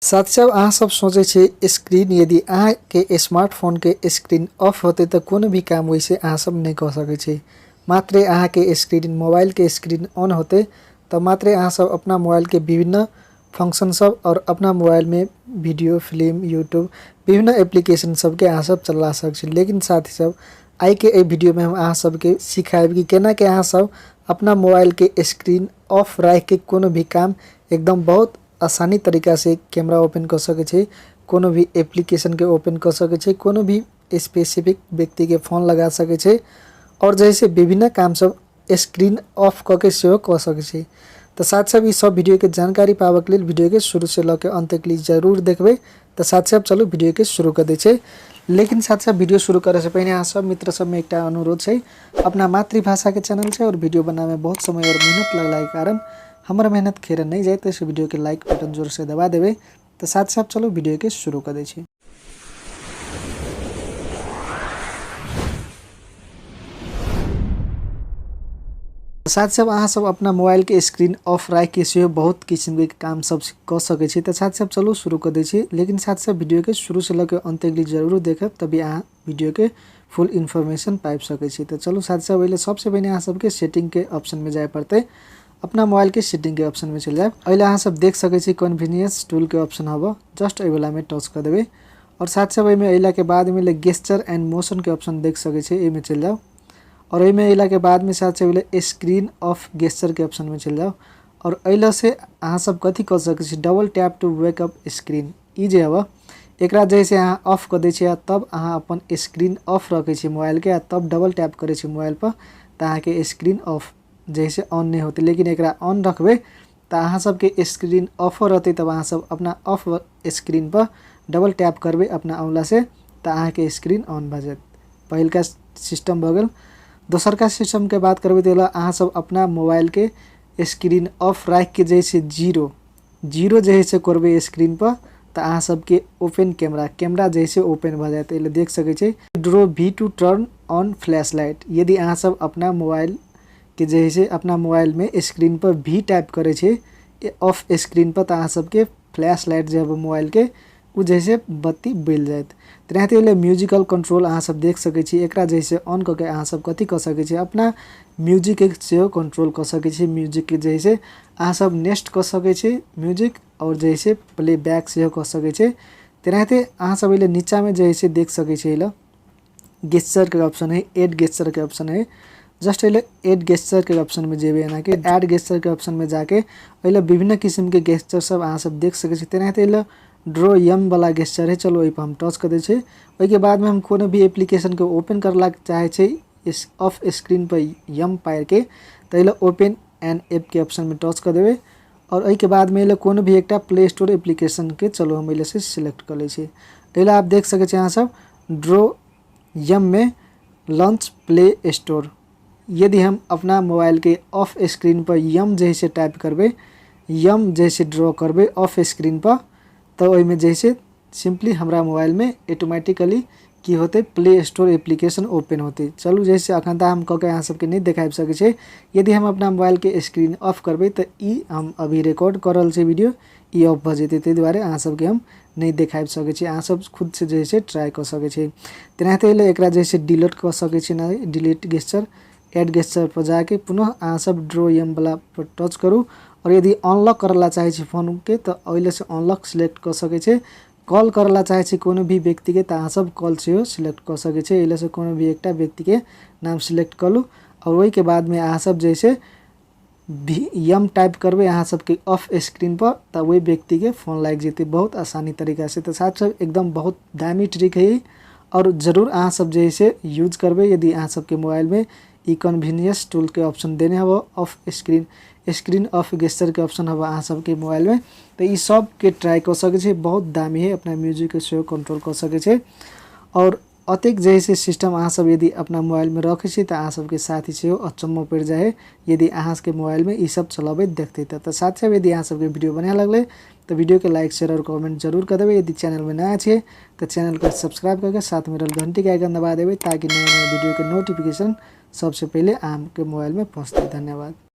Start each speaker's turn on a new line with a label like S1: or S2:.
S1: साथ साथ अहाँ सब सोचै छियै स्क्रीन यदि अहाँके स्मार्टफोनके स्क्रीन ऑफ होतै तऽ कोनो भी काम ओहिसँ अहाँ सब नहि कऽ सकै छी। मात्रे अहाँके स्क्रीन मोबाइलके स्क्रीन ऑन होतै तऽ मात्रे अहाँ सब अपना मोबाइलके विभिन्न फंक्शन सब आओर अपना मोबाइलमे वीडियो फिल्म यूट्यूब विभिन्न एप्लीकेशन सबके अहाँ सब चला सकै छी। लेकिन साथी सब आइके एहि वीडियोमे हम अहाँ सबके सिखायब कि केनाके अहाँ सब अपना मोबाइलके स्क्रीन ऑफ राखिके कोनो भी काम एकदम बहुत आसानी तरीकासँ कैमरा ओपन कऽ सकै छी, कोनो भी एप्लीकेशनके ओपन कऽ सकै छी, कोनो भी स्पेसिफिक व्यक्तिके फोन लगा सकै छी आओर जे है से विभिन्न काम सब स्क्रीन ऑफ कऽ के सेहो कऽ सकै छी। तऽ साथ साथ ई सब वीडियोके जानकारी पाबऽके लेल वीडियोके शुरूसँ लऽ के अन्त तक जरूर देखबै। तऽ साथ साथ चलू वीडियोके शुरू कऽ दै छै। लेकिन साथ साथ वीडियो शुरू करैसँ पहिने अहाँ सब मित्र सबमे एकटा अनुरोध छै, अपना मातृभाषाके चैनल छै आओर वीडियो बनाबैमे बहुत समय आओर मेहनत लगलाके कारण हमर मेहनत खेर नहि जाय तऽ वीडियोके लाइक बटन जोरसँ दबा देबै। तऽ साथ साथ चलू वीडियोके शुरू कऽ दै छी। साथ साथ अहाँ सब अपना मोबाइलके स्क्रीन ऑफ राखिके सेहो बहुत किसिमके काम सब कऽ सकै छी। तऽ साथ साथ चलू शुरू कऽ दै छी। लेकिन साथ साथ वीडियोके शुरूसँ लऽ के अन्त तक जरूर देखब, तभी अहाँ वीडियोके फुल इन्फॉर्मेशन पाबि सकै छी। तऽ चलू साथ साथ ओहि सबसँ पहिने अहाँ सबके सेटिंगके ऑप्शनमे जाय पड़तै। अपना मोबाइलके सेटिंगके ऑप्शनमे चलि जायब। एहि लए अहाँ सब देख सकै छी कन्वीनियंस टूलके ऑप्शन हबऽ, जस्ट एहि वलामे टच कऽ देबै। आओर साथ साथ एहिमे अयलाके बादमे गेस्चर एंड मोशनके ऑप्शन देख सकै छी, एहिमे चलि जाउ। आओर एहिमे अयलाके बादमे साथ साथ स्क्रीन ऑफ गेस्चरके ऑप्शनमे चलि जाउ। आओर एहि से अहाँ सब कथी कऽ सकै छी, double tap to wake up screen, ई जे हबऽ एकरा जैसे अहाँ ऑफ कऽ दै छियै तब अहाँ अपन स्क्रीन ऑफ रखै छियै मोबाइलके आ तब डबल टैप करै छियै मोबाइलपर तऽ अहाँके स्क्रीन ऑफ जैसे ऑन नहि होतै। लेकिन एकरा ऑन रखबै तऽ अहाँ सबके स्क्रीन ऑफो रहतै, तब अहाँ सब अपना ऑफ स्क्रीनपर डबल टैप करबै अपना औँलासँ तऽ अहाँके स्क्रीन ऑन भऽ जायत। पहिलका सिस्टम भऽ गेल। दोसरका सिस्टमके बात करबै तऽ अहाँ सब अपना मोबाइलके स्क्रीन ऑफ राखिके जैसे जीरो जीरो जे है से करबै स्क्रीनपर तऽ अहाँ सबके ओपन कैमरा कैमरा जे है से ओपन भऽ जायत। एहि लए देख सकै छी draw V to turn on flash light. यदि अहाँ सब अपना मोबाइल के जे है से अपना मोबाइलमे स्क्रीनपर भी टाइप करै छै ऑफ स्क्रीनपर तऽ अहाँ सबके फ्लैश लाइट जे हबे मोबाइलके ओ जे है से बत्ती बलि जायत। तेनाहिते एलै म्यूजिकल कंट्रोल, अहाँ सब देख सकै छी एकरा जे है से ऑन कऽ के अहाँ सब कथी कऽ सकै छी, अपना म्यूजिकके सेहो कंट्रोल कऽ सकै छी। म्यूजिकके जे है से अहाँ सब नेक्स्ट कऽ सकै छी म्यूजिक आओर जे है से प्ले बैक सेहो कऽ सकै छी। तेनाहिते अहाँ सब एलै नीचाँमे जे है से देख सकै छी एलै गेस्चरके ऑप्शन है, एड गेस्चरके ऑप्शन है। जस्ट एलै एड गेस्चरके ऑप्शनमे जेबै, एनाके एड गेस्चरके ऑप्शनमे जाके एहि विभिन्न किसिमके गेस्चर सब अहाँ सब देख सकै छी। तेनाहिते एलै ड्रॉ यम वाला गेस्चर है, चलो एहिपर हम टच कऽ दै छी। ओहिके बादमे हम कोनो भी एप्लीकेशनके ओपन करला चाहै छी इस ऑफ स्क्रीन पर यम पारिके, तऽ एहि ओपन एन ऐपके ऑप्शनमे टच कऽ देबै। आओर एहिके बादमे एलै कोनो भी एकटा प्ले स्टोर एप्लीकेशनके चलो हम एहि से सिलेक्ट कऽ लै छी। एहि आप देख सकै छी अहाँ सब ड्रॉ यम में लॉन्च प्ले स्टोर। यदि हम अपना मोबाइल के ऑफ स्क्रीन पर यम जे से टाइप करबै, यम जे से ड्रॉ करबै ऑफ स्क्रीन पर, तऽ ओहिमे जे से सिम्पली हमरा मोबाइलमे ऑटोमेटिकली की होतै, प्ले स्टोर एप्लीकेशन ओपन होतै। चलू जैसे अखन तऽ हम कऽ के अहाँ सबके नहि देखाबि सकै छी। यदि हम अपना मोबाइलके स्क्रीन ऑफ करबै तऽ ई हम अभी रिकॉर्ड कऽ रहल छी वीडियो, ई ऑफ भऽ जेतै, ताहि दुआरे अहाँ सबके हम नहि देखाबि सकै छी। अहाँ सब खुदसँ जे छै ट्राइ कऽ सकै छी। तेनाहिते एलै एकरा जे छै डिलीट कऽ सकै छी, ने डिलीट गेस्चर एड गेस्चर पर जाके पुनः अहाँ सब ड्रॉ यम वाला पर टच करू। आओर यदि अनलॉक करऽ ला चाहै छी फोनके तऽ ओहि से अनलॉक सिलेक्ट कऽ सकै छी। कॉल करऽ ला चाहै छी कोनो भी व्यक्तिके तऽ अहाँ सब कॉल सेहो सिलेक्ट कऽ सकै छी। एहि से कोनो भी एकटा व्यक्तिके नाम सिलेक्ट कऽ लू आओर ओहिके बादमे अहाँ सब जे छै भी यम टाइप करबै अहाँ सबके ऑफ स्क्रीन पर तऽ ओहि व्यक्तिके फोन लागि जेतै बहुत आसानी तरीकासँ। तऽ साथ साथ एकदम बहुत दामी ट्रिक है आओर जरूर अहाँ सब जे है से यूज करबै। यदि अहाँ सबके मोबाइलमे ई कन्वीनियंस टूलके ऑप्शन देने हबऽ, ऑफ स्क्रीन स्क्रीन ऑफ गेस्चरके ऑप्शन हबऽ अहाँ सबके मोबाइलमे, तऽ ई सबके ट्राइ कऽ सकै छी। बहुत दामी है, अपना म्यूजिकके सेहो कंट्रोल कऽ सकै छै। आओर अतेक जे है से सिस्टम अहाँ सब यदि अपना मोबाइलमे रखै छी तऽ अहाँ सबके साथी सेहो अचम्म पड़ि जाइ है यदि अहाँ सबके मोबाइलमे ई सब चलबैत देखतै तऽ। तऽ साथ साथ यदि अहाँ सबके वीडियो बढ़िआँ लगलै तऽ वीडियोके लाइक शेयर आओर कमेंट जरूर कऽ देबै। यदि चैनलमे नया छियै तऽ चैनलके सब्सक्राइब कऽ के साथमे रहल घंटीके आइकन दबा देबै ताकि नया नया वीडियोके नोटिफिकेशन सबसँ पहिले अहाँके मोबाइलमे पहुँचतै। धन्यवाद।